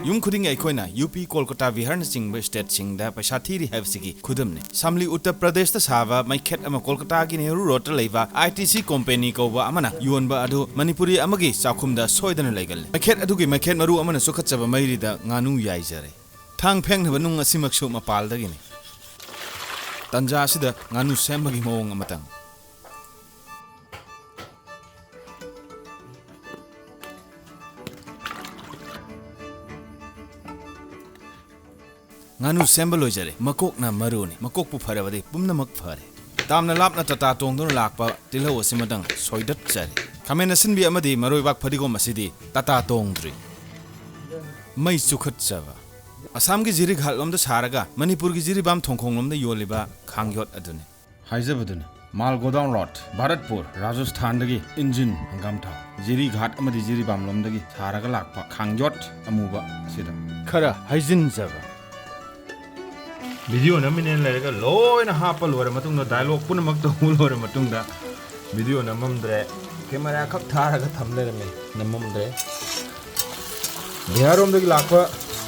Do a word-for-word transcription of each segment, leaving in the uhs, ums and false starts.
ꯌꯨꯝ ꯈꯨꯗꯤꯡꯒꯤ ꯑꯩꯈꯣꯏꯅ ꯌꯨ ꯄꯤ, ꯀꯣꯜꯀꯇꯥ, ꯕꯤꯍꯥꯔꯅꯆꯤꯡꯕ ꯁ꯭ꯇꯦꯠꯁꯤꯡꯗ ꯄꯩꯁꯥ ꯊꯤꯔꯤ ꯍꯥꯏꯕꯁꯤꯒꯤ ꯈꯨꯗꯝꯅꯤ꯫ ꯁꯥꯝꯂꯤ ꯎꯠꯇꯔ ꯄ꯭ꯔꯗꯦꯁꯇ ꯁꯥꯕ ꯃꯩꯈꯦꯠ ꯑꯃ ꯀꯣꯜꯀꯇꯥꯒꯤ ꯅꯦꯍꯔꯨ ꯔꯣꯗꯇ ꯂꯩꯕ ꯑꯥꯏ ꯇꯤ ꯁꯤ ꯀꯣꯝꯄꯦꯅꯤ ꯀꯧꯕ ꯑꯃꯅ ꯌꯣꯟꯕ ꯑꯗꯨ ꯃꯅꯤꯄꯨꯔꯤ ꯑꯃꯒꯤ ꯆꯥꯛꯈꯨꯝꯗ ꯁꯣꯏꯗꯅ ꯂꯩꯒꯜꯂꯤ꯫ ꯃꯩꯈꯦꯠ ꯑꯗꯨꯒꯤ ꯃꯩꯈꯦꯠ ꯃꯔꯨ ꯑꯃꯅ ꯆꯨꯈꯠꯆꯕ ꯃꯩꯔꯤꯗ ꯉꯥꯅꯨ ꯌꯥꯏꯖꯔꯦ꯫ ꯊꯥꯡ ꯐꯦꯡꯅꯕ ꯅꯨꯡ ꯑꯁꯤꯃꯛꯁꯨ ꯃꯄꯥꯜꯗꯒꯤꯅꯤ꯫ ꯇꯟꯖꯥ ꯑꯁꯤꯗ ꯉꯥꯅꯨ ꯁꯦꯝꯕꯒꯤ ꯃꯑꯣꯡ ꯑꯃꯇꯪ꯫ ꯉꯥꯅꯨ ꯁꯦꯝꯕ ꯂꯣꯏꯖꯔꯦ꯫ ꯃꯀꯣꯛꯅ ꯃꯔꯨꯅꯤ꯫ ꯃꯀꯣꯛꯄꯨ ꯐꯔꯕꯗꯤ ꯄꯨꯝꯅꯃꯛ ꯐꯔꯦ꯫ ꯇꯥꯝꯅ ꯂꯥꯞꯅ ꯇꯥꯇꯥ ꯇꯣꯡꯗꯨꯅ ꯂꯥꯛꯄ ꯇꯤꯜꯍꯧ ꯑꯁꯤꯃꯇꯪ ꯁꯣꯏꯗꯠꯆꯔꯦ꯫ ꯈꯥꯃꯦꯟ ꯑꯁꯤꯟꯕꯤ ꯑꯃꯗꯤ ꯃꯔꯣꯏꯕꯥꯛ ꯐꯗꯤꯒꯣꯝ ꯑꯁꯤꯗꯤ ꯇꯥꯇꯥ ꯇꯣꯡꯗ꯭ꯔꯤ꯫ ꯃꯩ ꯆꯨꯈꯠꯆꯕ꯫ ꯑꯁꯥꯝꯒꯤ ꯖꯤꯔꯤꯘꯥꯠꯂꯣꯝꯗ ꯁꯥꯔꯒ ꯃꯅꯤꯄꯨꯔꯒꯤ ꯖꯤꯔꯤꯕꯥꯝ ꯊꯣꯡꯈꯣꯡꯂꯣꯝꯗ ꯌꯣꯜꯂꯤꯕ ꯈꯥꯡꯌꯣꯠ ꯑꯗꯨꯅꯤ꯫ ꯍꯥꯏꯖꯕꯗꯨꯅꯤ, ꯃꯥꯜ ꯒꯣꯗꯥꯎꯟ ꯔꯣꯗ, ꯚꯥꯔꯠꯄꯨꯔ, ꯔꯥꯖꯁꯊꯥꯟꯗꯒꯤ ꯏꯟꯖꯤꯟ ꯍꯪꯒꯥꯝ ꯊꯥꯎ, ꯖꯤꯔꯤꯘꯥꯠ ꯑꯃꯗꯤ ꯖꯤꯔꯤꯕꯥꯝꯂꯣꯝꯗꯒꯤ ꯁꯥꯔꯒ ꯂꯥꯛꯄ ꯈꯥꯡꯌꯣꯠ ꯑꯃꯨꯕ ꯑꯁꯤꯗ꯫ ꯈꯔ ꯍꯩꯖꯤꯟꯖꯕ꯫ ꯚꯤꯗꯤꯑꯣ ꯅꯝꯃꯤꯅꯦꯅ ꯂꯩꯔꯒ ꯂꯣꯏꯅ ꯍꯥꯞꯄ ꯂꯣꯏꯔ ꯃꯇꯨꯡꯗ, ꯗꯥꯏꯂꯣꯛ ꯄꯨꯝꯅꯃꯛ ꯇꯧꯕ ꯂꯣꯏꯔ ꯃꯇꯨꯡꯗ, ꯚꯤꯗꯤꯑꯣ ꯅꯝꯃꯝꯗ꯭ꯔꯦ, ꯀꯦꯃꯦꯔꯥ ꯈꯛ ꯊꯥꯔꯒ ꯊꯝ ꯂꯩꯔꯝꯃꯦ, ꯅꯝꯃꯝꯗ꯭ꯔꯦ꯫ ꯕꯤꯍꯥꯔꯔꯣꯝꯗꯒꯤ ꯂꯥꯛꯄ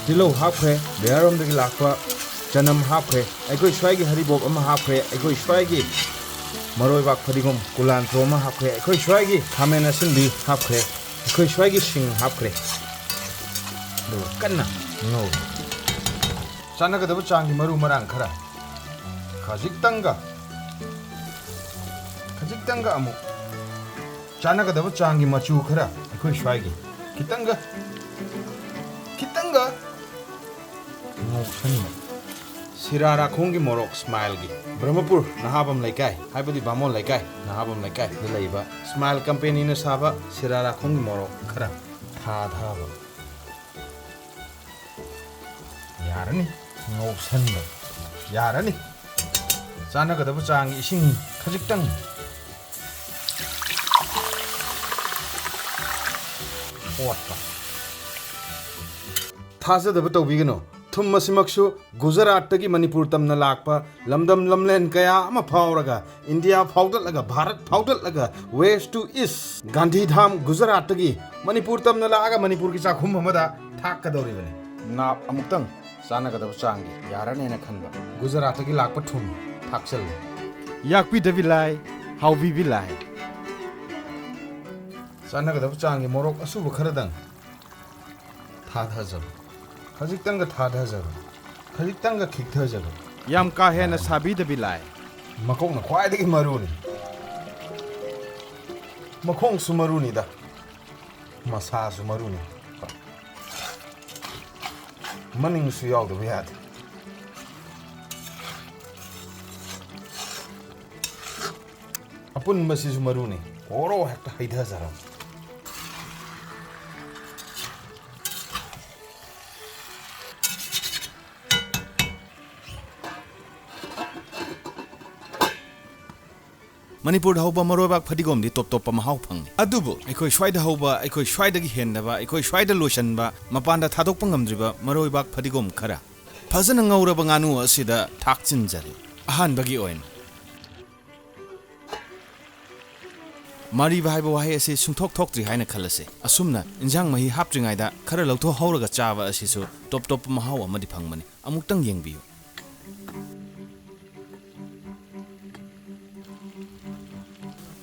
ꯇꯤꯜꯍꯧ ꯍꯥꯞꯈ꯭ꯔꯦ, ꯕꯤꯍꯥꯔꯔꯣꯝꯗꯒꯤ ꯂꯥꯛꯄ ꯆꯅꯝ ꯍꯥꯞꯈ꯭ꯔꯦ, ꯑꯩꯈꯣꯏ ꯁ꯭ꯋꯥꯏꯒꯤ ꯍꯔꯤꯕꯣꯞ ꯑꯃ ꯍꯥꯞꯈ꯭ꯔꯦ, ꯑꯩꯈꯣꯏ ꯁ꯭ꯋꯥꯏꯒꯤ ꯃꯔꯣꯏꯕꯥꯛ ꯐꯗꯤꯒꯣꯝ ꯀꯨꯂꯥꯟꯇ꯭ꯔꯣ ꯑꯃ ꯍꯥꯞꯈ꯭ꯔꯦ, ꯑꯩꯈꯣꯏ ꯁ꯭ꯋꯥꯏꯒꯤ ꯈꯥꯃꯦꯟ ꯑꯁꯤꯟꯕꯤ ꯍꯥꯞꯈ꯭ꯔꯦ, ꯑꯩꯈꯣꯏ ꯁ꯭ꯋꯥꯏꯒꯤ ꯁꯤꯡ ꯍꯥꯞꯈ꯭ꯔꯦ꯫ ꯑꯗꯨꯒ ꯀꯟꯅ ꯉꯧꯔꯦ꯫ ꯆꯥꯟꯅꯒꯗꯕ ꯆꯥꯡꯒꯤ ꯃꯔꯨ ꯃꯔꯥꯡ ꯈꯔ, ꯈꯖꯤꯛꯇꯪꯒ, ꯈꯖꯤꯛꯇꯪꯒ ꯑꯃꯨꯛ ꯆꯥꯟꯅꯒꯗꯕ ꯆꯥꯡꯒꯤ ꯃꯆꯨ ꯈꯔ, ꯑꯩꯈꯣꯏ ꯁ꯭ꯋꯥꯏꯒꯤ ꯈꯤꯇꯪꯒ, ꯈꯤꯇꯪꯒ ꯉꯧꯁꯟꯕ꯫ ꯁꯤꯔꯥꯔꯥꯈꯣꯡꯒꯤ ꯃꯣꯔꯣꯛ ꯁ꯭ꯃꯥꯏꯜꯒꯤ, ꯕ꯭ꯔꯍꯃꯄꯨꯔ ꯅꯍꯥꯕꯝ ꯂꯩꯀꯥꯏ, ꯍꯥꯏꯕꯗꯤ ꯕꯥꯃꯣꯟ ꯂꯩꯀꯥꯏ, ꯅꯍꯥꯕꯝ ꯂꯩꯀꯥꯏꯗ ꯂꯩꯕ ꯁ꯭ꯃꯥꯏꯜ ꯀꯝꯄꯦꯅꯤꯅ ꯁꯥꯕ ꯁꯤꯔꯥꯔꯥꯈꯣꯡꯒꯤ ꯃꯣꯔꯣꯛ ꯈꯔ ꯊꯥꯊꯕ꯫ ꯌꯥꯔꯅꯤ꯫ ꯉꯧꯁꯟꯕ꯫ ꯌꯥꯔꯅꯤ꯫ ꯆꯥꯟꯅꯒꯗꯕ ꯆꯥꯡꯒꯤ ꯏꯁꯤꯡ ꯈꯖꯤꯛꯇꯪ꯫ ꯑꯣꯠꯄ꯫ ꯊꯥꯖꯗꯕ ꯇꯧꯕꯤꯒꯅꯨ꯫ ꯊꯨꯝ ꯑꯁꯤꯃꯛꯁꯨ ꯒꯨꯖꯔꯥꯠꯇꯒꯤ ꯃꯅꯤꯄꯨꯔ ꯇꯝꯅ ꯂꯥꯛꯄ, ꯂꯝꯗꯝ ꯂꯝꯂꯦꯟ ꯀꯌꯥ ꯑꯃ ꯐꯥꯎꯔꯒ, ꯏꯟꯗꯤꯌꯥ ꯐꯥꯎꯗꯠꯂꯒ, ꯚꯥꯔꯠ ꯐꯥꯎꯗꯠꯂꯒ, west to east, ꯒꯥꯟꯙꯤꯙꯥꯝ ꯒꯨꯖꯔꯥꯠꯇꯒꯤ ꯃꯅꯤꯄꯨꯔ ꯇꯝꯅ ꯂꯥꯛꯑꯒ ꯃꯅꯤꯄꯨꯔꯒꯤ ꯆꯥꯛꯈꯨꯝ ꯑꯃꯗ ꯊꯥꯛꯀꯗꯧꯔꯤꯕꯅꯤ꯫ ꯅꯥꯞ ꯑꯃꯨꯛꯇꯪ ꯆꯥꯟꯅꯒꯗꯕ ꯆꯥꯡꯒꯤ ꯌꯥꯔꯅꯦꯅ ꯈꯟꯕ꯫ ꯒꯨꯖꯔꯥꯠꯇꯒꯤ ꯂꯥꯛꯄ ꯊꯨꯝ ꯊꯥꯛꯆꯜꯂꯨ꯫ ꯌꯥꯛꯄꯤꯗꯕꯤ ꯂꯥꯏ, ꯍꯥꯎꯕꯤꯕꯤ ꯂꯥꯏ꯫ ꯆꯥꯟꯅꯒꯗꯕ ꯆꯥꯡꯒꯤ ꯃꯣꯔꯣꯛ ꯑꯁꯨꯕ ꯈꯔꯗꯪ ꯊꯥꯗꯖꯕ꯫ ꯈꯖꯤꯛꯇꯪꯒ ꯊꯥꯗꯖꯕ꯫ ꯈꯖꯤꯛꯇꯪꯒ ꯈꯤꯛꯊꯖꯕ꯫ ꯌꯥꯝ ꯀꯥ ꯍꯦꯟꯅ ꯁꯥꯕꯤꯗꯕꯤ ꯂꯥꯏ꯫ ꯃꯀꯣꯛꯅ ꯈ꯭ꯋꯥꯏꯗꯒꯤ ꯃꯔꯨꯅꯤ꯫ ꯃꯈꯣꯡꯁꯨ ꯃꯔꯨꯅꯤꯗ꯫ ꯃꯁꯥꯁꯨ ꯃꯔꯨꯅꯤ꯫ ꯃꯅꯤꯡꯁꯨ ꯌꯥꯎꯗꯕ ꯌꯥꯗꯦ꯫ ꯑꯄꯨꯟꯕꯁꯤꯁꯨ ꯃꯔꯨꯅꯤ꯫ ꯑꯣꯔꯣ ꯍꯦꯛꯇ ꯍꯩꯊꯖꯔꯕ꯫ ꯃꯅꯤꯄꯨꯔꯗ ꯍꯧꯕ ꯃꯔꯣꯏꯕꯥꯛ ꯐꯗꯤꯒꯣꯝꯗꯤ ꯇꯣꯞ ꯇꯣꯞꯄ ꯃꯍꯥꯎ ꯐꯪꯉꯤ꯫ ꯑꯗꯨꯕꯨ ꯑꯩꯈꯣꯏ ꯁ꯭ꯋꯥꯏꯗ ꯍꯧꯕ, ꯑꯩꯈꯣꯏ ꯁ꯭ꯋꯥꯏꯗꯒꯤ ꯍꯦꯟꯗꯕ, ꯑꯩꯈꯣꯏ ꯁ꯭ꯋꯥꯏꯗ ꯂꯣꯏꯁꯤꯟꯕ, ꯃꯄꯥꯟꯗ ꯊꯥꯗꯣꯛꯄ ꯉꯝꯗ꯭ꯔꯤꯕ ꯃꯔꯣꯏꯕꯥꯛ ꯐꯗꯤꯒꯣꯝ ꯈꯔ ꯐꯖꯅ ꯉꯧꯔꯕ ꯉꯥꯅꯨ ꯑꯁꯤꯗ ꯊꯥꯛꯆꯤꯟꯖꯔꯦ꯫ ꯑꯍꯥꯟꯕꯒꯤ ꯑꯣꯏꯅ ꯃꯥꯔꯤꯕ ꯍꯥꯏꯕ ꯋꯥꯍꯩ ꯑꯁꯤ ꯁꯨꯡꯊꯣꯛ ꯊꯣꯛꯇ꯭ꯔꯤ ꯍꯥꯏꯅ ꯈꯜꯂꯁꯤ꯫ ꯑꯁꯨꯝꯅ ꯏꯟꯖꯥꯡ ꯃꯍꯤ ꯍꯥꯞꯇ꯭ꯔꯤꯉꯩꯗ ꯈꯔ ꯂꯧꯊꯣꯛꯍꯧꯔꯒ ꯆꯥꯕ ꯑꯁꯤꯁꯨ ꯇꯣꯞ ꯇꯣꯞꯄ ꯃꯍꯥꯎ ꯑꯃꯗꯤ ꯐꯪꯕꯅꯤ꯫ ꯑꯃꯨꯛꯇꯪ ꯌꯦꯡꯕꯤꯌꯨ꯫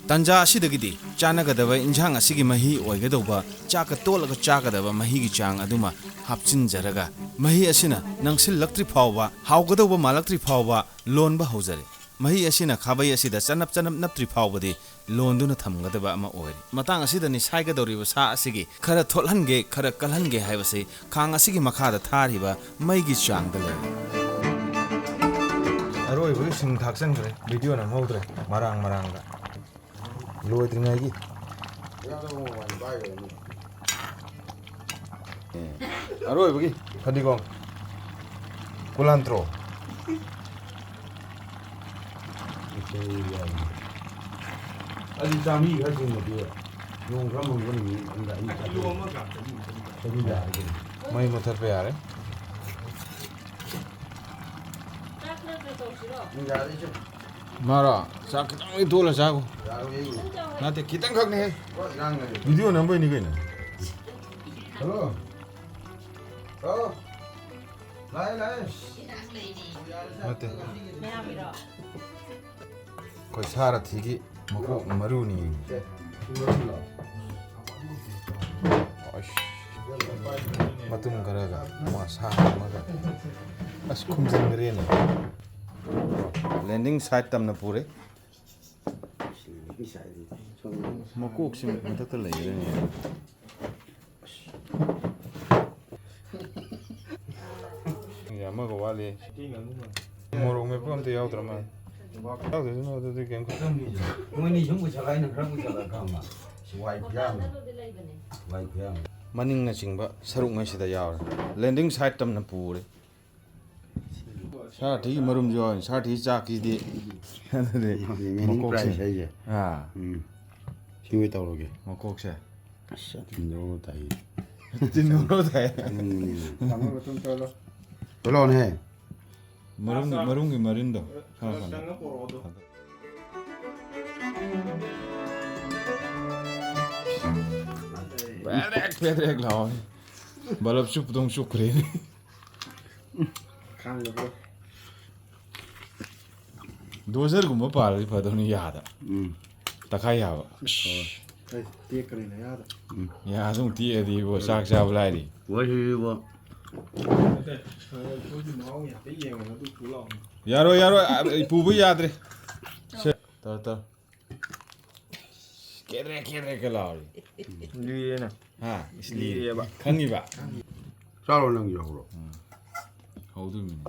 ꯇꯟꯖꯥ ꯑꯁꯤꯗꯒꯤꯗꯤ ꯆꯥꯟꯅꯒꯗꯕ ꯏꯟꯁꯥꯡ ꯑꯁꯤꯒꯤ ꯃꯍꯤ ꯑꯣꯏꯒꯗꯧꯕ, ꯆꯥꯛꯀ ꯇꯣꯠꯂꯒ ꯆꯥꯒꯗꯕ ꯃꯍꯤꯒꯤ ꯆꯥꯡ ꯑꯗꯨꯃ ꯍꯥꯞꯆꯤꯟꯖꯔꯒ, ꯃꯍꯤ ꯑꯁꯤꯅ ꯅꯪꯁꯤꯜꯂꯛꯇ꯭ꯔꯤ ꯐꯥꯎꯕ, ꯍꯥꯎꯒꯗꯧꯕ ꯃꯥꯜꯂꯛꯇ꯭ꯔꯤ ꯐꯥꯎꯕ ꯂꯣꯟꯕ ꯍꯧꯖꯔꯦ꯫ ꯃꯍꯤ ꯑꯁꯤꯅ ꯈꯥꯕꯩ ꯑꯁꯤꯗ ꯆꯅꯞ ꯆꯅꯞ ꯅꯞꯇ꯭ꯔꯤ ꯐꯥꯎꯕꯗꯤ ꯂꯣꯟꯗꯨꯅ ꯊꯝꯒꯗꯕ ꯑꯃ ꯑꯣꯏꯔꯦ꯫ ꯃꯇꯥꯡ ꯑꯁꯤꯗꯅꯤ ꯁꯥꯏꯒꯗꯧꯔꯤꯕ ꯁꯥ ꯑꯁꯤꯒꯤ ꯈꯔ ꯊꯣꯠꯍꯟꯒꯦ, ꯈꯔ ꯀꯜꯍꯟꯒꯦ ꯍꯥꯏꯕꯁꯤ ꯈꯥꯡ ꯑꯁꯤꯒꯤ ꯃꯈꯥꯗ ꯊꯥꯔꯤꯕ ꯃꯩꯒꯤ ꯆꯥꯡꯗ ꯂꯩꯔꯦ꯫ ꯑꯔꯣꯏꯕꯒꯤ ꯁꯤꯡ ꯊꯥꯛꯆꯟꯈ꯭ꯔꯦ꯫ ꯚꯤꯗꯤꯑꯣ ꯅꯝꯍꯧꯗ꯭ꯔꯦ꯫ ꯃꯔꯥꯡ ꯃꯔꯥꯡꯗ꯫ ꯂꯣꯏꯗ꯭ꯔꯤꯉꯩꯒꯤ꯫ ꯑꯔꯣꯏꯕꯒꯤ ꯐꯗꯤꯒꯣꯝ꯫ ꯀꯨꯂꯥꯟꯇ꯭ꯔꯣ꯫ ꯑꯗꯨ ꯆꯥꯃꯤ ꯈꯔ ꯆꯤꯡꯕꯗꯤ ꯅꯣꯡ ꯈꯔ ꯃꯪꯕ ꯅꯨꯃꯤꯠ ꯑꯃꯗ ꯑꯅꯤ ꯆꯥꯊꯣꯛꯑꯦ꯫ ꯑꯗꯨ ꯌꯥꯔꯦ ꯀꯩꯅꯣ꯫ ꯃꯩ ꯃꯨꯊꯠꯄ ꯌꯥꯔꯦ꯫ ꯃꯥꯔꯣ? ꯆꯥꯛ ꯈꯤꯇꯪꯗꯤ ꯇꯣꯜꯂ ꯆꯥꯈꯣ꯫ ꯅꯠꯇꯦ, ꯈꯤꯇꯪꯈꯛꯅꯦꯍꯦ꯫ ꯚꯤꯗꯤꯑꯣ ꯅꯝꯕꯩꯅꯤ ꯀꯩꯅꯣ꯫ ꯍꯜꯂꯣ꯫ ꯍꯥꯎ꯫ ꯂꯥꯛꯑꯦ, ꯂꯥꯛꯑꯦ꯫ ꯅꯠꯇꯦ꯫ ꯑꯩꯈꯣꯏ ꯁꯥꯔ ꯊꯤꯒꯤ ꯃꯀꯣꯛ ꯃꯔꯨꯅꯤ꯫ ꯑꯁ, ꯃꯇꯨꯝ ꯈꯔꯒ ꯃꯁꯥ ꯑꯃꯒ꯫ ꯑꯁ, ꯈꯨꯝꯖꯤꯟꯈ꯭ꯔꯦꯅꯦ꯫ Landing site ꯇꯝꯅ ꯄꯨꯔꯦ꯫ ꯃꯀꯣꯛꯁꯤ ꯃꯊꯛꯇ ꯂꯩꯒꯗꯣꯏꯅꯦ꯫ ꯑꯃꯒ ꯋꯥꯠꯂꯤ꯫ ꯃꯣꯔꯣꯛ ꯃꯦꯠꯄ ꯑꯝꯇ ꯌꯥꯎꯗ꯭ꯔ ꯃꯥꯜꯂꯦ꯫ ꯌꯥꯎꯗ꯭ꯔꯁꯨ ꯑꯗꯨꯗꯤ ꯀꯩꯝ ꯈꯜꯂꯨ꯫ ꯃꯣꯏꯅꯤ ꯁꯨꯝ ꯄꯨꯁꯜꯂꯛꯑ ꯑꯩꯅ ꯈꯔ ꯄꯨꯁꯜꯂꯛꯑ ꯈꯪꯕ꯫ ꯁꯤ ꯋꯥꯏ ꯈꯨꯌꯥꯝ꯫ ꯋꯥꯏ ꯈꯨꯌꯥꯝ꯫ ꯃꯅꯤꯡꯅꯆꯤꯡꯕ ꯁꯔꯨꯛꯉꯩꯁꯤꯗ ꯌꯥꯎꯔꯦ꯫ Landing site ꯇꯝꯅ ꯄꯨꯔꯦ꯫ ꯁꯥꯔ ꯊꯤꯒꯤ ꯃꯔꯨꯝꯁꯨ ꯌꯥꯎꯔꯦ꯫ ꯁꯥꯔ ꯊꯤꯒꯤ ꯆꯥꯛꯁꯤꯗꯤ꯫ ꯑꯗꯨꯗꯤ ꯃꯤꯅꯤꯡ ꯃꯀꯣꯛꯁꯦ꯫ Prize ꯍꯥꯏꯁꯦ꯫ ꯑꯥ꯫ ꯎꯝ꯫ ꯁꯤꯡꯕꯩ ꯇꯧꯔꯒꯦ꯫ ꯃꯀꯣꯛꯁꯦ꯫ ꯑꯁ, ꯑꯗꯨꯝ ꯌꯧꯔ ꯇꯥꯏꯌꯦ꯫ ꯇꯤꯟ ꯌꯧꯔ ꯇꯥꯏꯌꯦ꯫ ꯎꯝ꯫ ꯊꯝꯃꯒ ꯃꯇꯨꯡ ꯇꯧꯔꯣ꯫ ꯊꯣꯛꯂꯛꯑꯣꯅꯦꯍꯦ꯫ ꯃꯔꯨꯝꯒꯤ, ꯃꯔꯨꯝꯒꯤ ꯃꯔꯤꯟꯗꯣ꯫ ꯈꯔ ꯈꯔ ꯈꯪꯉꯦ꯫ ꯆꯪꯉ ꯄꯣꯔꯛꯑꯣ ꯑꯗꯣ꯫ ꯄꯦꯗ꯭ꯔꯦꯛ, ꯄꯦꯗ꯭ꯔꯦꯛ ꯂꯥꯎꯋꯦ꯫ ꯕꯂꯞꯁꯨ ꯄꯨꯗꯣꯡ ꯆꯨꯞꯈ꯭ꯔꯦꯅꯦ꯫ ꯈꯥꯡꯗꯕ꯭ꯔꯣ? ꯗꯣꯖꯔꯒꯨꯝꯕ ꯄꯥꯜꯂꯗꯤ ꯐꯗꯧꯅꯤ ꯌꯥꯗ꯫ ꯎꯝ꯫ ꯇꯛꯈꯥꯏ ꯌꯥꯕ꯫ ꯑꯩ ꯇꯦꯛꯈ꯭ꯔꯦꯅꯦ ꯌꯥꯗ꯫ ꯎꯝ꯫ ꯌꯥꯗ ꯑꯃꯨꯛ ꯇꯦꯛꯑꯗꯤ ꯏꯕꯣ, ꯆꯥꯛ ꯆꯥꯕ ꯂꯥꯏꯔꯤ꯫ ꯋꯥꯔꯤꯕꯣ꯫ ꯅꯠꯇꯦ, ꯑꯩꯈꯣꯏꯒꯤ ꯃꯍꯥꯎ ꯍꯥꯏꯐꯦꯠ ꯌꯦꯡꯉꯣ, ꯑꯗꯨ ꯄꯨ ꯂꯥꯛꯑꯣ꯫ ꯌꯥꯔꯣꯏ, ꯌꯥꯔꯣꯏ, ꯑ, ꯑꯩ ꯄꯨꯕ ꯌꯥꯗ꯭ꯔꯦ꯫ ꯁꯦ, ꯇꯧꯔꯣ, ꯇꯧꯔꯣ꯫ ꯀꯦꯔꯦ, ꯀꯦꯔꯦ, ꯀꯦ ꯂꯥꯎꯔꯤ꯫ ꯂꯤꯔꯦꯅ꯫ ꯍꯥ? ꯏꯁ, ꯂꯤꯔꯦ꯫ ꯂꯤꯔꯦꯕ꯫ ꯈꯪꯉꯤꯕ? ꯆꯥꯔꯣ, ꯅꯪꯁꯨ ꯍꯧꯔꯣ꯫ ꯎꯝ꯫ ꯍꯧꯗꯣꯏꯃꯤꯅꯦ꯫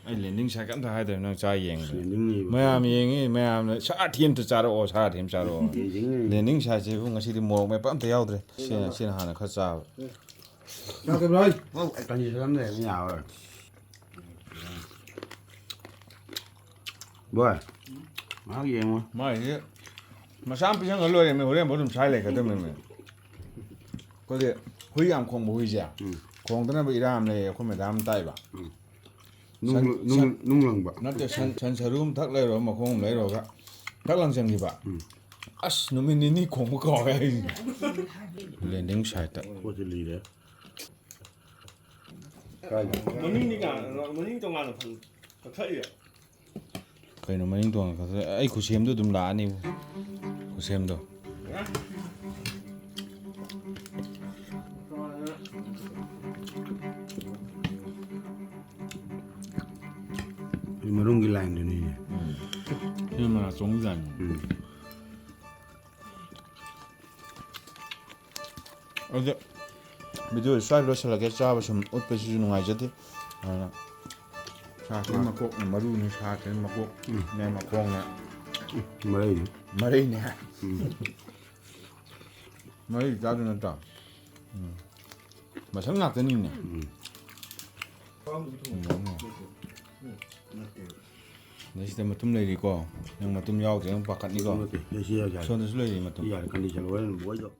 ꯑꯩ landing site ꯀ ꯑꯝꯇ ꯍꯥꯏꯗ꯭ꯔꯦ, ꯅꯪ ꯆꯥ ꯌꯦꯡꯕꯗ꯫ Landing ꯅꯦꯕ꯫ ꯃꯌꯥꯝ ꯌꯦꯡꯉꯤ, ꯃꯌꯥꯝꯅ ꯁꯥ ꯊꯤ ꯑꯝꯇ ꯆꯥꯔꯛꯑꯣ, ꯁꯥ ꯊꯤ ꯑꯝ ꯆꯥꯔꯛꯑꯣ꯫ Landing ꯅꯦꯕ꯫ Landing site ꯁꯤꯕꯨ ꯉꯁꯤꯗꯤ ꯃꯣꯔꯣꯛ ꯃꯦꯠꯄ ꯑꯝꯇ ꯌꯥꯎꯗ꯭ꯔꯦ꯫ ꯁꯤꯅ, ꯁꯤꯅ ꯍꯥꯟꯅ ꯈꯔ ꯆꯥꯕ꯫ ꯆꯥꯗꯕ꯭ꯔꯣ ꯍꯥꯏ? ꯑꯣ, ꯑꯩ ꯀꯟꯗꯤꯁꯟ ꯑꯃ ꯂꯩꯔꯝꯃꯤ ꯌꯥꯔꯣꯏ꯫ ꯕꯣꯏ, ꯉꯥꯏꯍꯥꯛ ꯌꯦꯡꯉꯣ꯫ ꯃꯥꯏꯁꯦ ꯃꯆꯥ ꯑꯃ ꯄꯤꯁꯟꯈ꯭ꯔ ꯂꯣꯏꯔꯦꯃꯤ, ꯍꯣꯔꯦꯟꯐꯥꯎ ꯑꯗꯨꯝ ꯁꯥꯏ ꯂꯩꯒꯗꯕꯅꯦꯃꯤ꯫ ꯑꯩꯈꯣꯏꯒꯤ ꯍꯨꯏ ꯌꯥꯝ ꯈꯣꯡꯕ ꯍꯨꯏꯁꯦ, ꯎꯝ꯫ ꯈꯣꯡꯗꯅꯕ ꯏꯔꯥ ꯑꯃ ꯂꯩꯌꯦ, ꯑꯩꯈꯣꯏ ꯃꯦꯗꯥꯝ ꯇꯥꯛꯏꯕ꯫ ꯎꯝ꯫ ꯅꯨꯡ, ꯁꯟ, ꯅꯨꯡ, ꯁꯟ, ꯅꯨꯡ ꯂꯪꯕ꯫ ꯅꯠꯇꯦ, ꯁꯟ, ꯁꯟ ꯁꯔꯨ ꯑꯃ ꯊꯛ ꯂꯩꯔꯨꯔ, ꯃꯈꯣꯡ ꯑꯃ ꯂꯩꯔꯨꯔꯒ ꯊꯛ ꯂꯪꯁꯟꯈꯤꯕ꯫ ꯎꯝ꯫ ꯑꯁ, ꯅꯨꯃꯤꯠ ꯅꯤꯅꯤ ꯈꯣꯡꯕ ꯀꯥꯎꯔꯦ ꯑꯩ꯫ Landing site꯫ ꯄꯣꯠꯁꯤ ꯂꯤꯔꯦ꯫ ꯀꯥꯏꯗ? ꯃꯅꯤꯡꯗꯤ ꯀꯅꯥ-, ꯃꯅꯤꯡ ꯇꯣꯉꯥꯟꯅ ꯐꯪ-, ꯀꯛꯊꯠꯂꯤꯔꯣ? ꯀꯩꯅꯣ ꯃꯅꯤꯡ ꯇꯣꯉꯥꯟꯅ ꯀꯛꯊꯠ-, ꯑꯩ ꯈꯨꯠꯁꯦꯝꯗꯣ ꯑꯗꯨꯝ ꯂꯥꯛꯑꯅꯤ꯫ ꯈꯨꯠꯁꯦꯝꯗꯣ꯫ ꯁꯤ ꯃꯅꯨꯡꯒꯤ line ꯗꯨꯅꯤꯅꯦ꯫ ꯎꯝ꯫ ꯁꯤ ꯃꯅꯥ ꯆꯣꯡꯕ ꯖꯥꯠꯅꯤ꯫ ꯎꯝ꯫ ꯑꯗꯨꯗꯤ video ꯁ꯭ꯋꯥꯏ ꯂꯣꯏꯁꯤꯜꯂꯒꯦ꯫ ꯆꯥꯕ ꯁꯨꯝ ꯎꯠꯄꯁꯤꯁꯨ ꯅꯨꯡꯉꯥꯏꯖꯗꯦ꯫ ꯑꯗꯨꯅ ꯁꯥꯁꯤ ꯃꯀꯣꯛꯅ ꯃꯔꯨꯅꯤ, ꯁꯥꯁꯤ ꯃꯀꯣꯛ, ꯎꯝ꯫ ꯅꯦ ꯃꯈꯣꯡꯅ꯫ ꯎꯝ, ꯃꯔꯩꯅꯤ꯫ ꯃꯔꯩꯅꯦ꯫ ꯎꯝ꯫ ꯃꯔꯩ ꯆꯥꯗꯣꯏ ꯅꯠꯇ꯭ꯔꯣ? ꯎꯝ꯫ ꯃꯁꯜ ꯉꯥꯛꯇꯅꯤꯅꯦ꯫ ꯎꯝ꯫ ꯎꯝ꯫ ꯑꯗꯩ ꯁꯤꯗ ꯃꯇꯨꯝ ꯂꯩꯔꯤꯀꯣ꯫ ꯅꯪ ꯃꯇꯨꯝ ꯌꯥꯎꯗ꯭ꯔꯦ, ꯅꯪ ꯄꯥꯈꯠꯅꯤꯀꯣ꯫ ꯅꯠꯇꯦ, ꯁꯤ ꯌꯥꯔꯦ, ꯌꯥꯔꯦ꯫ ꯁꯣꯝꯗꯁꯨ ꯂꯩꯔꯤ ꯃꯇꯨꯝ꯫ ꯌꯥꯔꯦ, condition ꯂꯣꯏꯔꯦ, ꯕꯣꯏꯗꯣ꯫